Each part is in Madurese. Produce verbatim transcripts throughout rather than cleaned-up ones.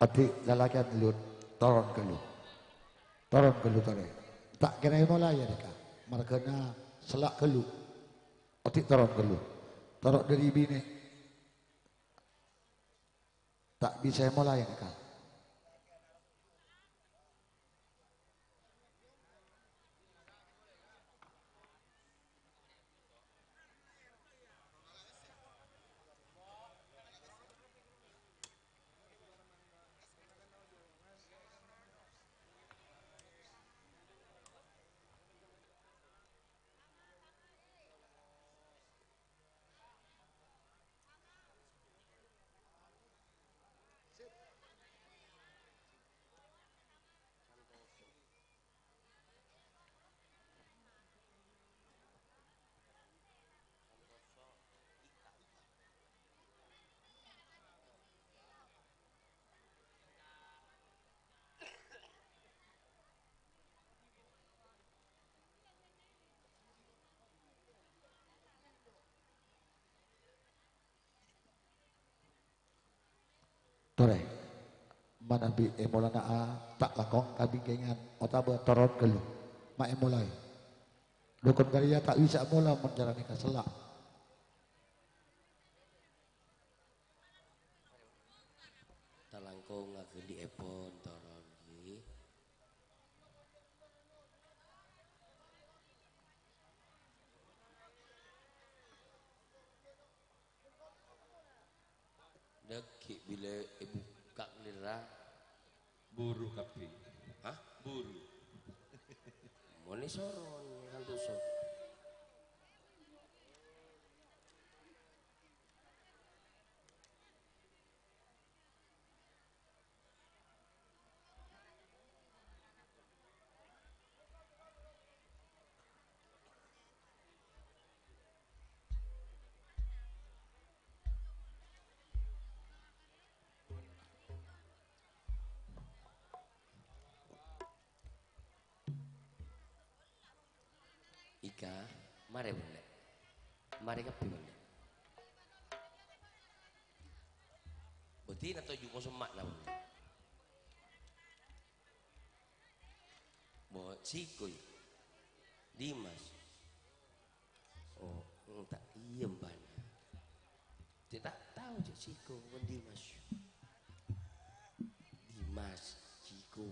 Odi' lalakèyan ghâllu, toron ghâllu. Toron ghâllu torè. Ta' kèra èmolaè nèka. Marghâna sella' ghâllu. Odi' toron ghâllu. Toron dhâri binè'. Ta' bisa èmolaè nèka. Torè, manabi èmolana'a ta' langkong kabingkèngan otabâ toron ghâllu, ma' èmolaè. Dhukon karè ta' bisa mola mon cara nèka sella'. Ta' langkong aghâlièpon toron, ghi. Dhâggi' bilâ èbukka' kalèra. Buru kabbhi. Hah? Buru. Mon èsoron, Santoso. Ika, marè, Bun, Lè'. Marè kabbhi, Bun, Lè'. Bhunten toju' moso ma'na, Bun, Lè'. Bo, siko, yâ. Dimas. Oh, enta' iyâ, Bân. Tè ta' tao jâ' siko, mon Dimas. Dimas, siko.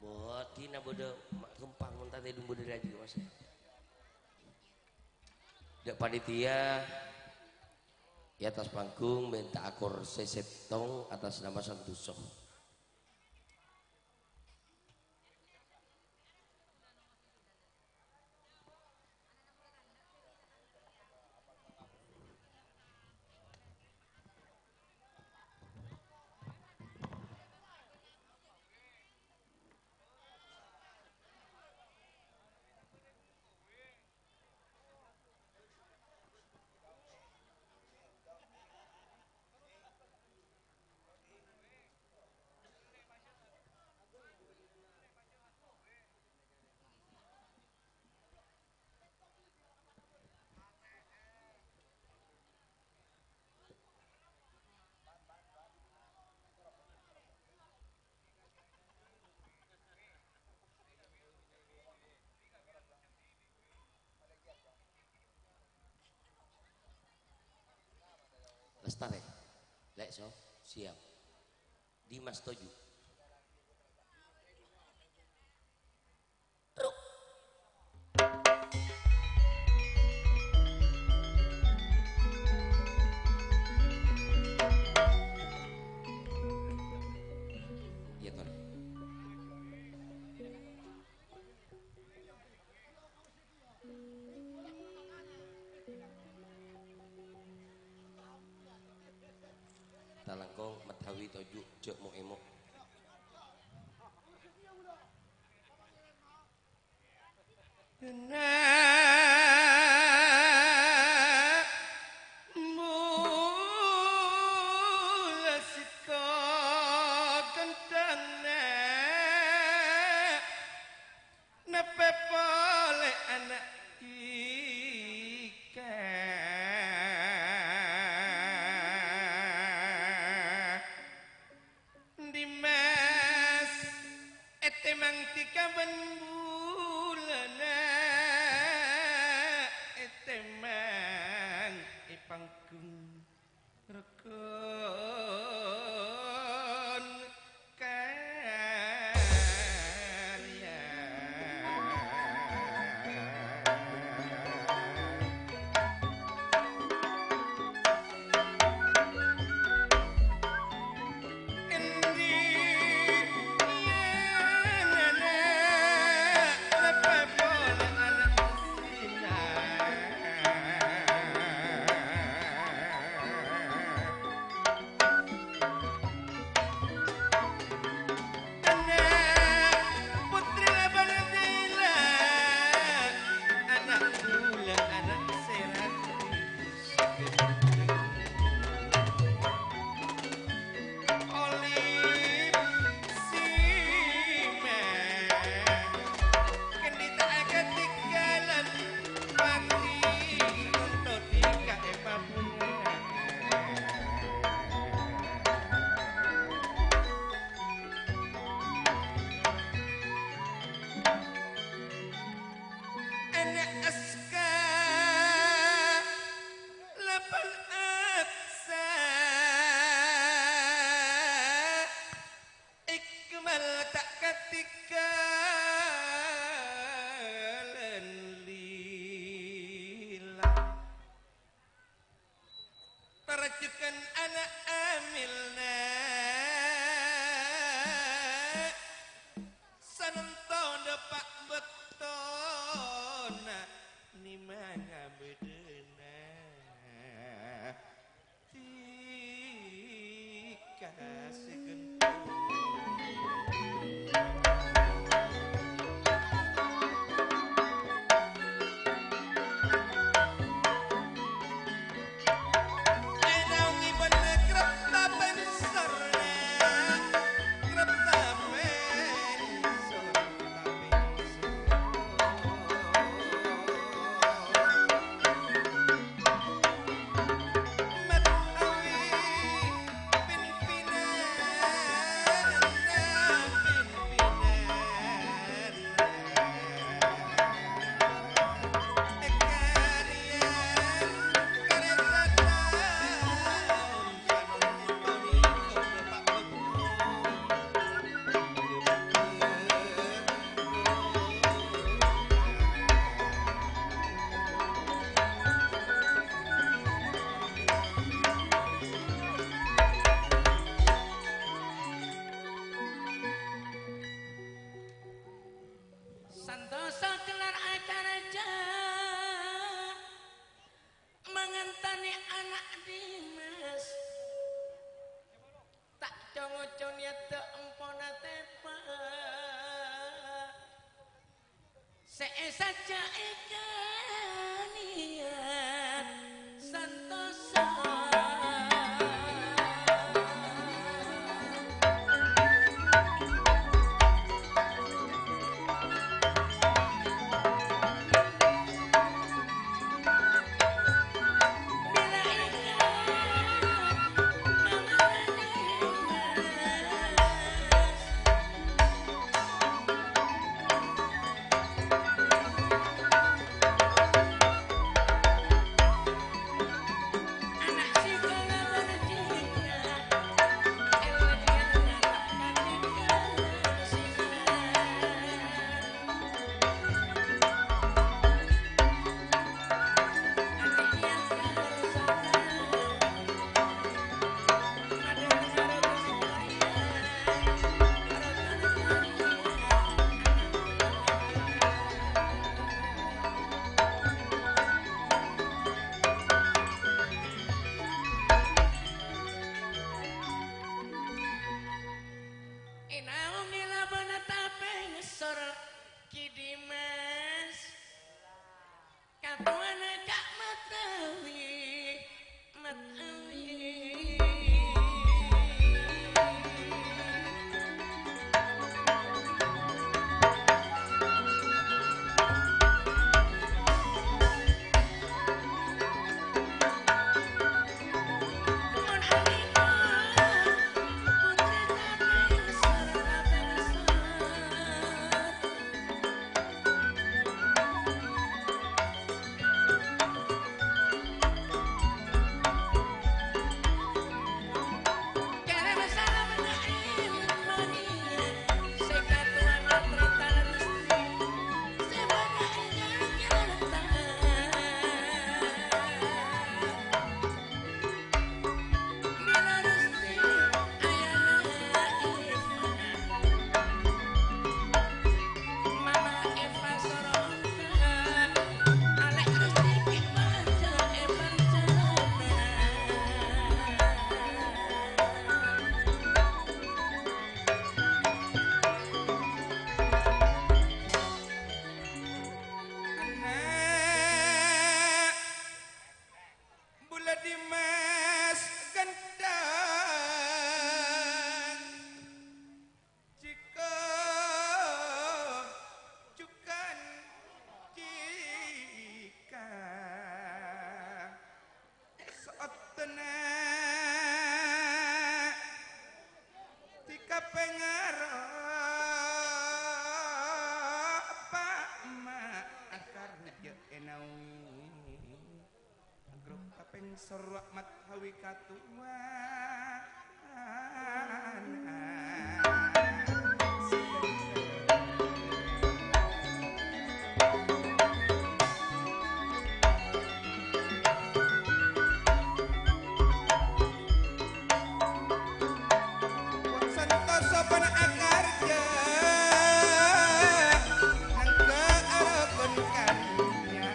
Bhunten bâdâ ma' ghâmpang mon ta' tèdung bâdâ rajâ, Mas. Dâ' panitia, è attas panggung mènta'a korsè sèttong atas nama Santoso. Lestari. Lè', so, siap. Dimas toju'. Iyâ, Ton. Talangkong matawi toju' jhâ' mo'-emo'. Nek mula sèttong gendhâng, Nek, napè polè ana' dhika? Ètèmang dhika bân bulâna, ètèmang è panggung rokon karya. Endi yen ana' leppe pole ana' zina? Ana' potri la bân dila, ana' kaulâ, ana' sè raddhin. Olè sima, kènè' ta' akatinggalan, pati nonton dhika è pabunga. Ana' Aska laban Aksa, Ikmal ta' katinggalan lila. Parjhâghân ana' amilna, sanonto dâpa' bâktona nèmanga bâdâna. Dhika sè ghânto. Ènaongè bân krep tapèn sorna, krep tapèn sorna. Santosa kellar acara ja, mangantanè ana' Dimas. Ta' co-ngoco niyadda empona teppa'. Sè èsajjhâ èkaniyat santosa. Soro Ahmad Hawi katowana. Santosa pan akarja, nangka arakon karya.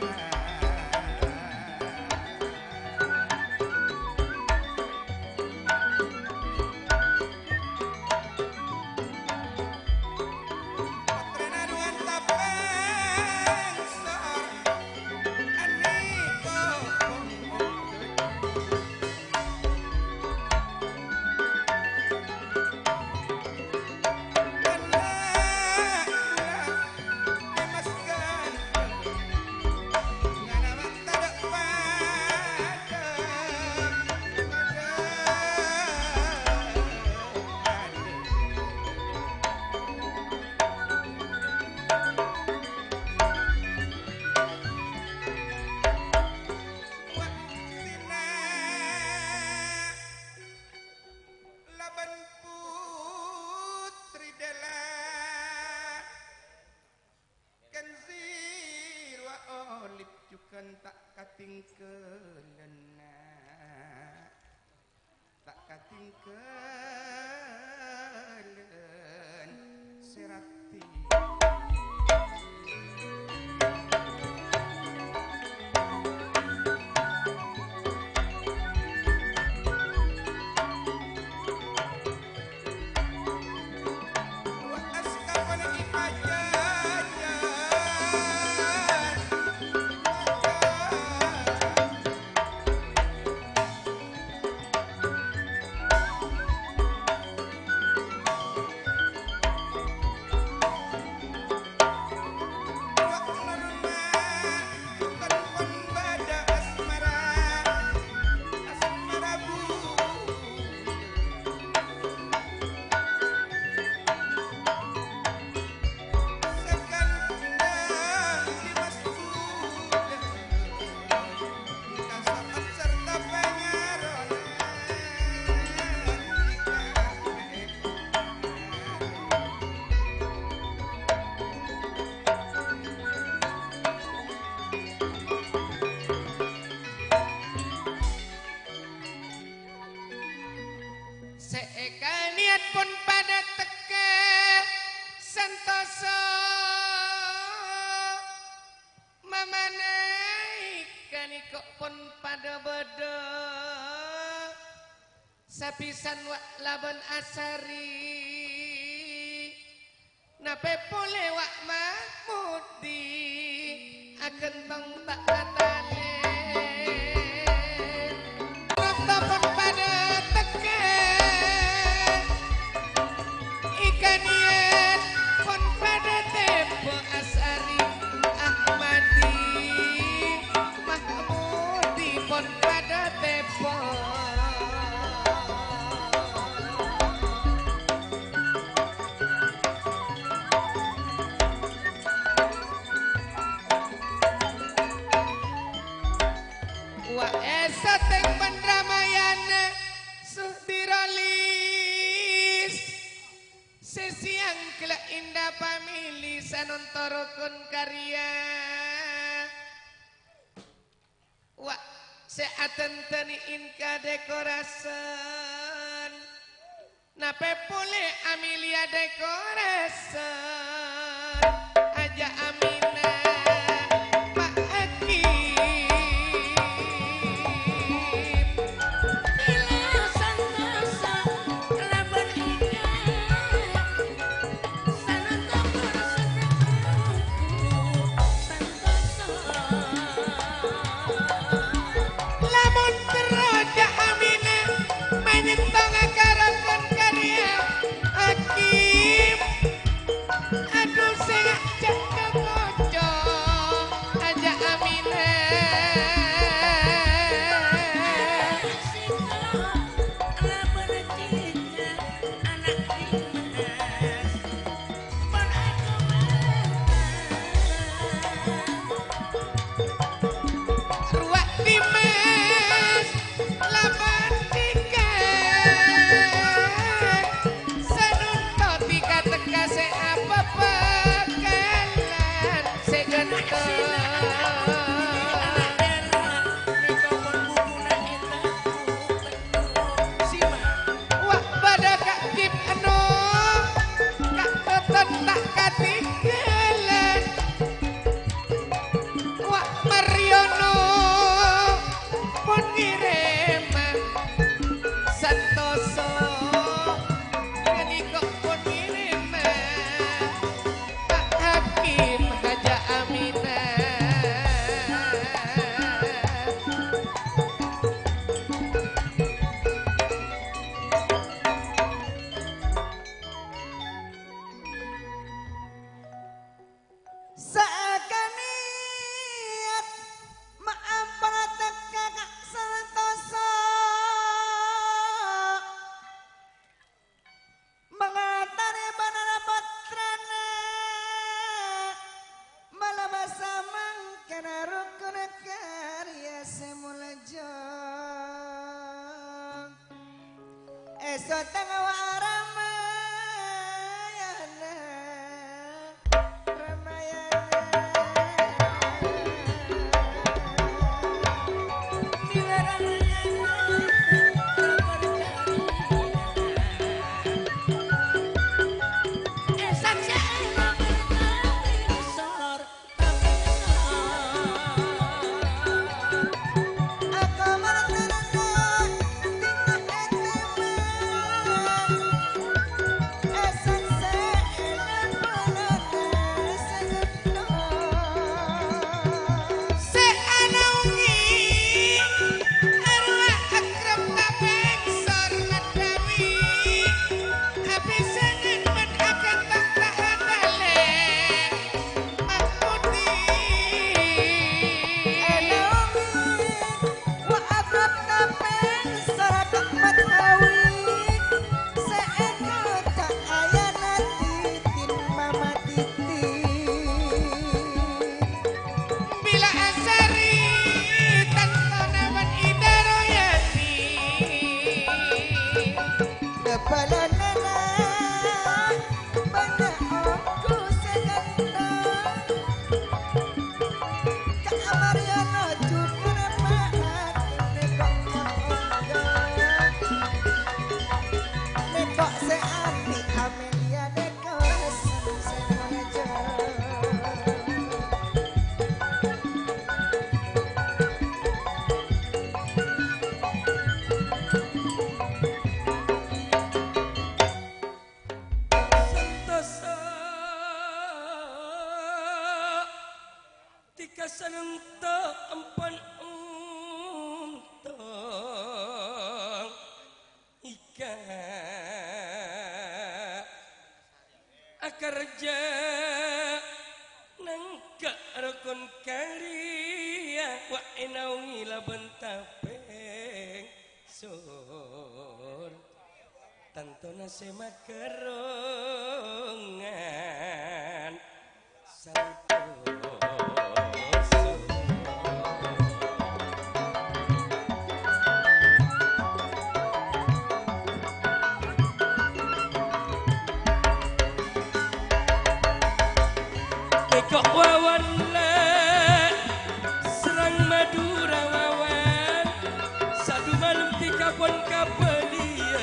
Labân putri dâla, kan sèrowa olèp jhughân ta' katèngghâlân, ta' katèngghâlân sè ratè. Sè èkanèyat pon padâ tekka santosa, mamana èkanèko pon padâ bâdâ, sabisân wa' labân asarè. Napè polè wa' Mahmudi aghântong ta' atalè. Rato pon padâ tekka, èkanèyat pon padâ tèmbhâ asarè. Ahmadi, Mahmudi pon padâ tèmbhâ. Wa' èsatèng bân Ramayana, Suhdi Rolis, sè sèyang ghellâ' Indah Family, sanonto rokon karya. Wa', sè adhândhâni èngka dekorasân. Napè polè Amelia Dekorasân. Aja Aminah, Pa' Hakim. Ila santosa kalabân èngka. Lamon terro Cak Aminah manyèntonga ka rokon karya Hakim. Adu sè ngajhâk ka koco, Ajâ Aminah. Rowa Dimas, Sotang wa Ramayana, Ramayana. Mila Ramayana, Ramayana. Esan se ela berkati sor. Abisangan ban akantong tahan talè, Mat Putri. Anaongi, wa akrab kapèng sara ka Mat Awi, sè èkoca' ayana titin Mama Titi. Bilâ asarè tantona bân Ida Royani. Bâlâna bânnya' ongghu sè ganteng. Ka' Amaryono jhughân ma'at nèko ongghu. Nèko sè andi' Amelia nèko sè moja. Santosa, tika sanonto ampon ontong. Ika akarja nangka rokon karya, wa enaongi labân tapèng sor. Tantona sè makarrongan. Tèko' wawan la serrang Madhurâ wawan, sadu malem tèka pon kabâliyâ,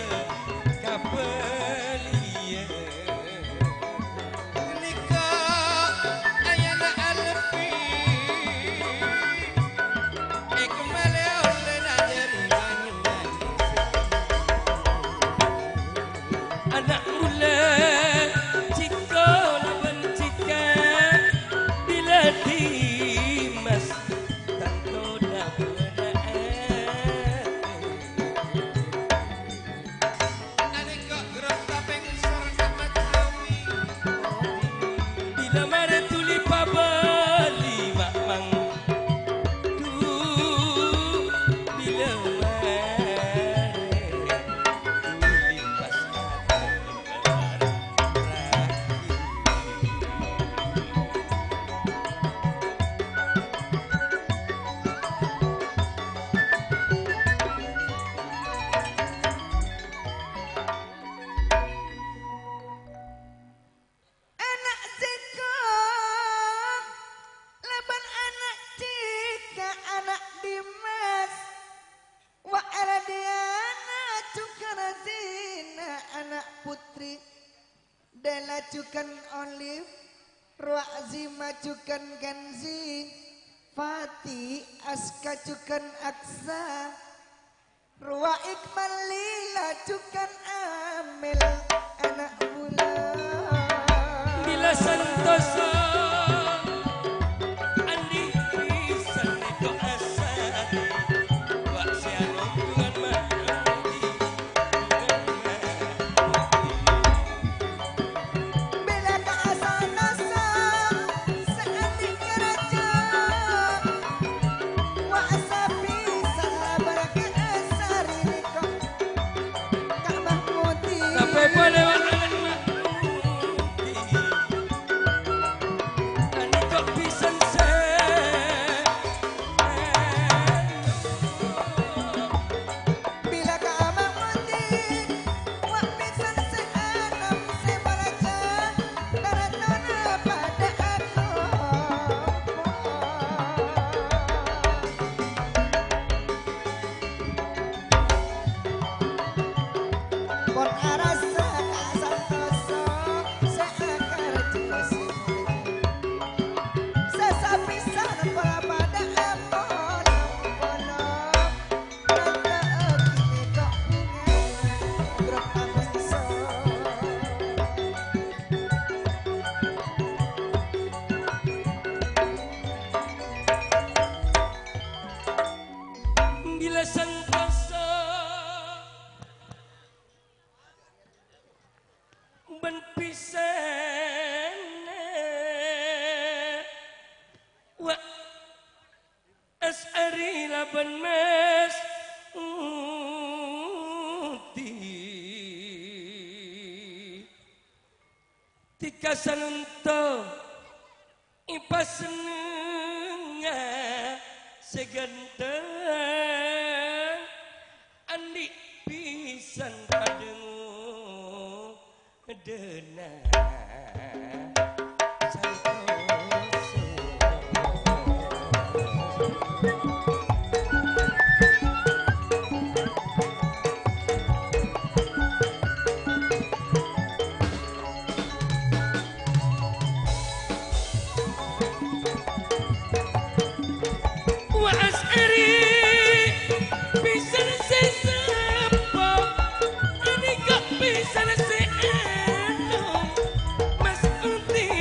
kabâliyâ. Nika ayana Alpi, èkembali ollèna dhâri Banyuwangi. Ana' kaulâ Ciko labân Cika, bilâ Dimas tanto dâ' bâdâ atè. Nalèka gerrep tapèng sor ka Mat Awi. Bilâ marè tuli pabâli, Mak Mang. Du, bilâ marè tuli pas atè. Ana' Ciko labân ana' Cika, ana' Dimas, wa Erdiana jhughân Zina, ana' Putri. Della jhughân Olive, Roa Zima jhughân Kenzi, Fati, Aska jhughân Aksa, Roa Ikmal Lila jhughân Amel, ana' bulâ. Bilâ santosa, andi' bhisan nèko asadi, wa' sè anonduwân ma'odi. Bilâ ka asal-asal sè andi' ngaraja, wa' sabisana bârâ' ka asari nèko ka Mahmudi. Tapè polè wa' ana' Mahmudi. bân Mas Udi. Dhika sanonto èpasennengnga sè ghântheng, andi' bhisan padâ ngodâna santosa. Wa as'ari bhisan sè sapa, anèka bhisan sè ènom Mas Udi.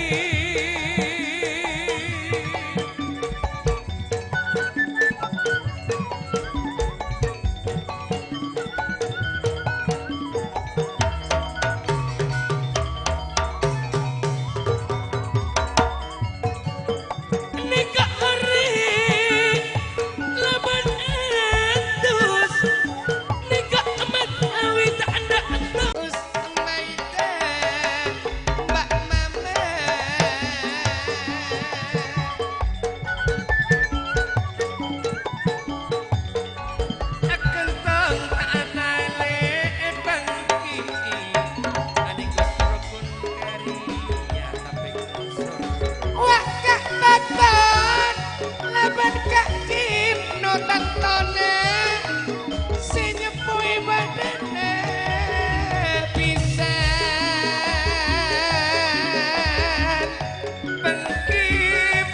Nèka orèng labân èntos, nèka emmat awit tandhâ èntos. Maèda, Mbak Mama. Aghântong ta' atalè èpanggi'i, anèka rokon karèya tapè kosor. Wa' ka' baton, labân ka' cèno tantona, sè nyeppoè bâdâna bhisan. Pengki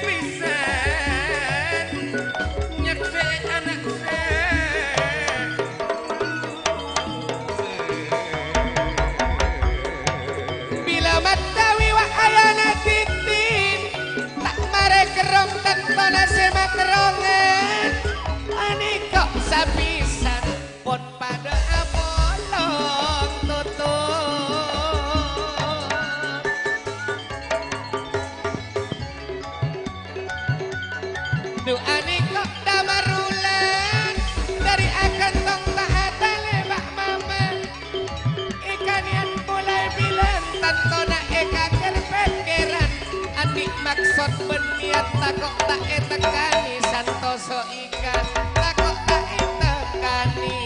pisan nyaksè ana' sè. Bilâ matawi wa' ayana dhindhin, ta' marè kerrong tantona sè makerrongan, anèka sapisan. Pon padâ apolong totop. Du'â nèko dâmarulân, dâri aghântong ta' atalè bâ' mama. Èkanèyan molaè bilân tantona èkakèr pèkkèran, andi' maksod bân niyat tako' ta' ètekkanè santosa. Tako' ta' ètekkanè.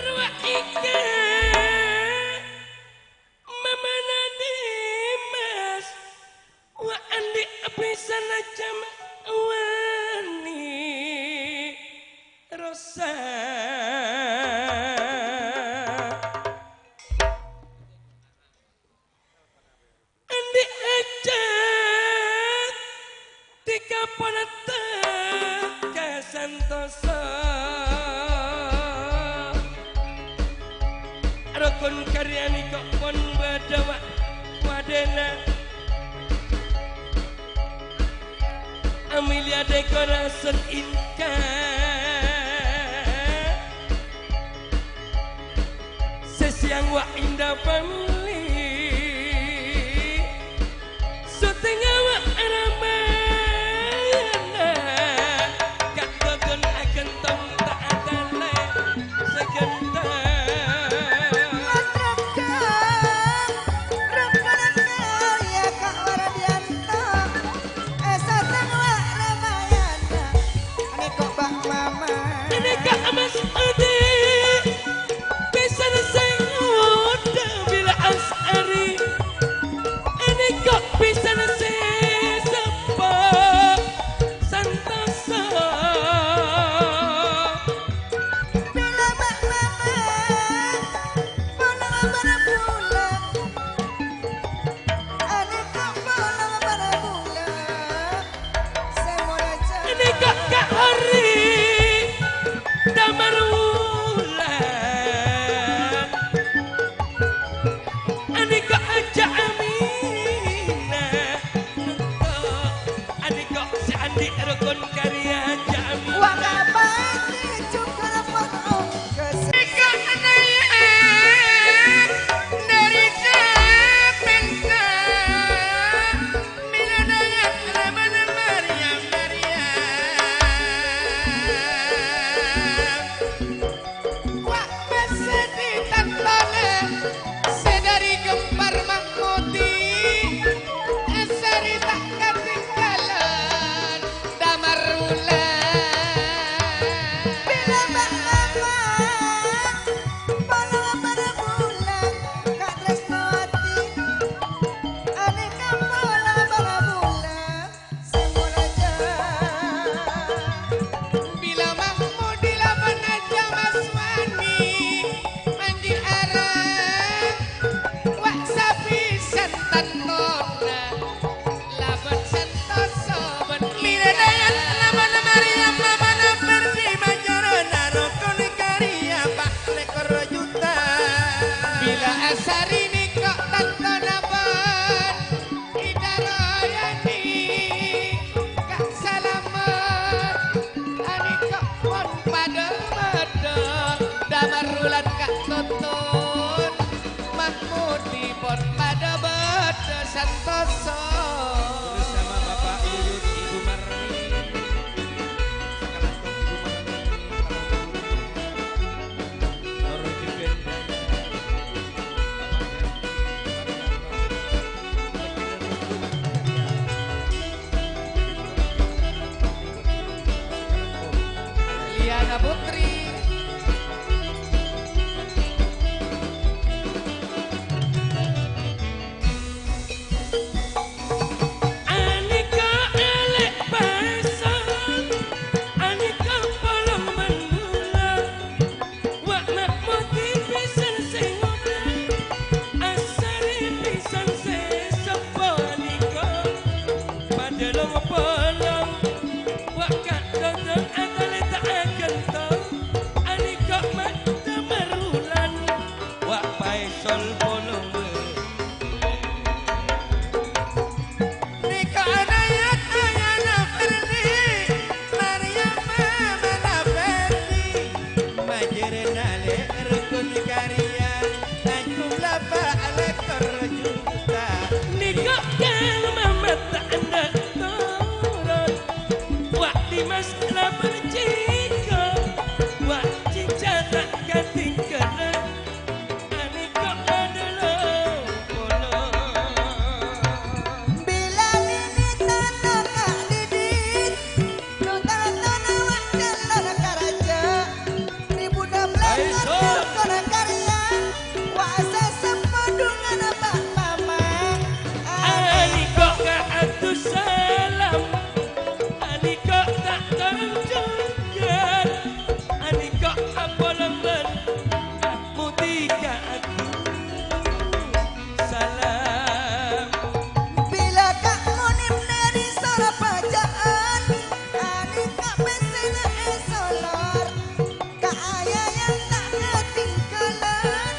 Rowa èka mamana Dimas, wa' andi' bhisan ajâm wani rosa. Andi' ajât dhika pon teka santosa. Rokon karya nèko pon bâdâ wa-, wadâna. Amelia Decoration Inka. Sè sèyang wa' Indah Family. Syuting wa' Ramayana. Ka' Gogon aghântong ta' atalè sè ghântheng. Mas Raka, rakanan kaya Ka' Wardianto. Esa tang wa' Ramayana. Nèko bâ' mama. Nèka Mas Udi. Bhisan sè ngodâ bilâ Pon padâ bâdâ santosa. Bersama Bapak Yuyun, Ibu Marni. Sakalangkong Ibu Marni, Loro Jegenda. Liana Putri. Anèka èlè' paèson, anèka polong bân bulâ. Wa' na' modi bhisan sè ngobâ, asarè bhisan sè seppo anèka. Padâ long-polong, wa' ka'dinto atalèta aghântong, anèka ma' damar wulan. Wa' paèson polong bâ. Nèka ana'na ayana Ferdi, Maryam mamana Ferdi, majârâna lè' rukun karya, ajumlah pa' lèkor juta. Nèka kèng mamata endâ' toron, wa' Dimas la berjika, wa' cinca ta' katinggalan. Anèka padâ long-polong. Bilâ nènè tana ka'dhidhit, no tana-tana wa' callon karaja. Ribuna belakang Ayo, Son. Rukun karya, wa' sè seppo dhungan bâ' mama. Anèka ka Abdussalam, anèka ta' torong jhughân, anèka apolong bân Mutika aku salam. Bilâ Ka' Munib nèri sora paja'an, anèka pèssèna èsolar. Ka' Yayan ta' ngatinggalan,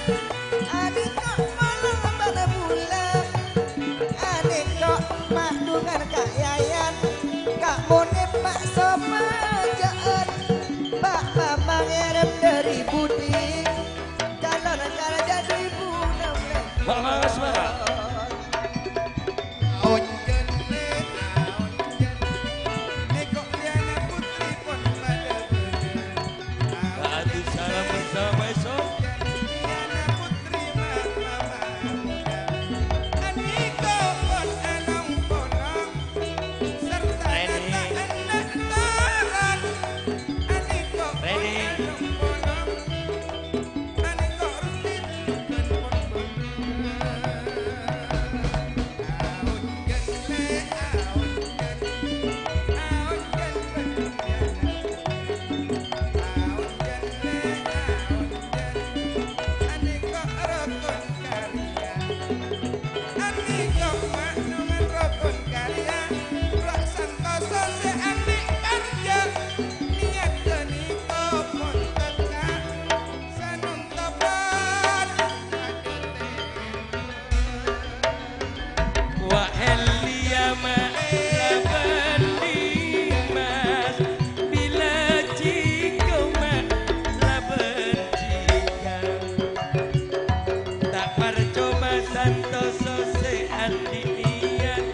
anèka polong bân bulâ. Anèka ma' dhungan Ka' Yayan, Ka' Munib ma' sopaja'an. Bâ' mama ngèrèm dâri budi, callon karaja dhu èbu ennem lè. Bâ' mama asmara. Onjhân lè, onjhân. Nèko Riana Putri pon padâ bâdâ. Aduh, salam bersama, Maison. Riana Putri ma-, mama. Anèko pon along-polong. Reni. Anèka ma' dhungan rukun karya, wa' santosa sè andhi' karja, niyat ghânèka pon tekka, sanontopan. Wa' Elia ma' labân Dimas, bilâ jhika ma' labân jhika. Ta' parcoma santosa sè andhi' niyat,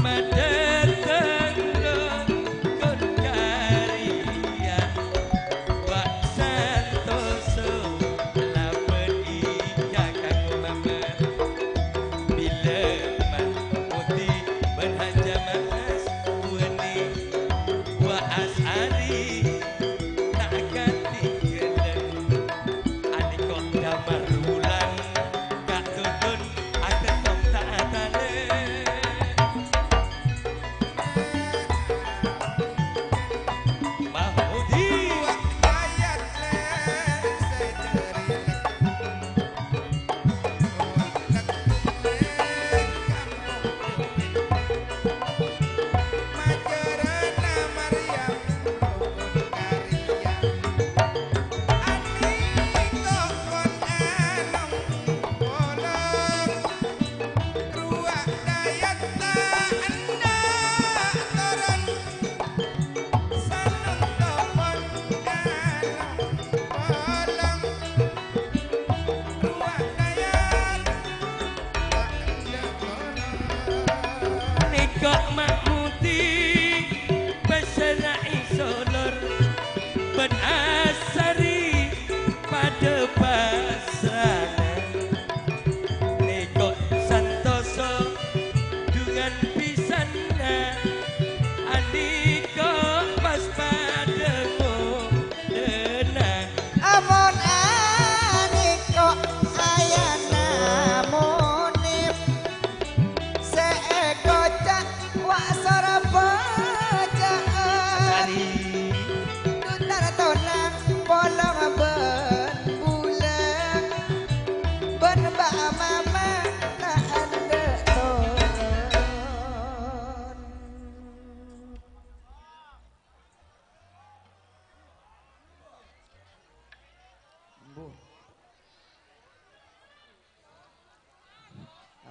madâteng rukun karya. Wa' santosa labân ika kanggo mama. Bilâ ma' putih bân haja mas kuwani. Wa' asari ta' katinggalan. Anèko damar wulan, Ka' Dodon akettong ta' atalè.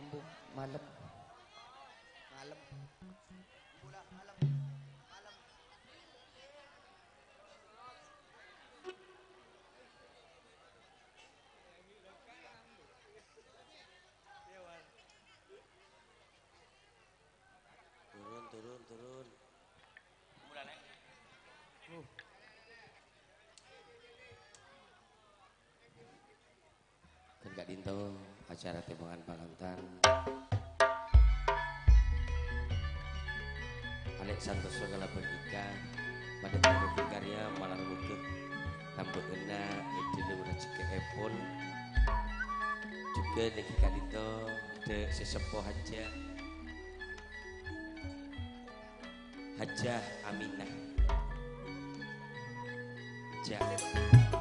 Malem. Malem. Bola malem. Malem. Turun, turun, turun. Kan ka'dinto acara tèmbhângan pangantan. Alè' santosa kalabân Ika, padâ mendukung karya malar mudhun. Lambâ'ânna è dhâlem rajhekkèèpon. Jhughân nèka ka'dinto dâ' sè seppo hajjah. Hajjah Aminah. Ja-,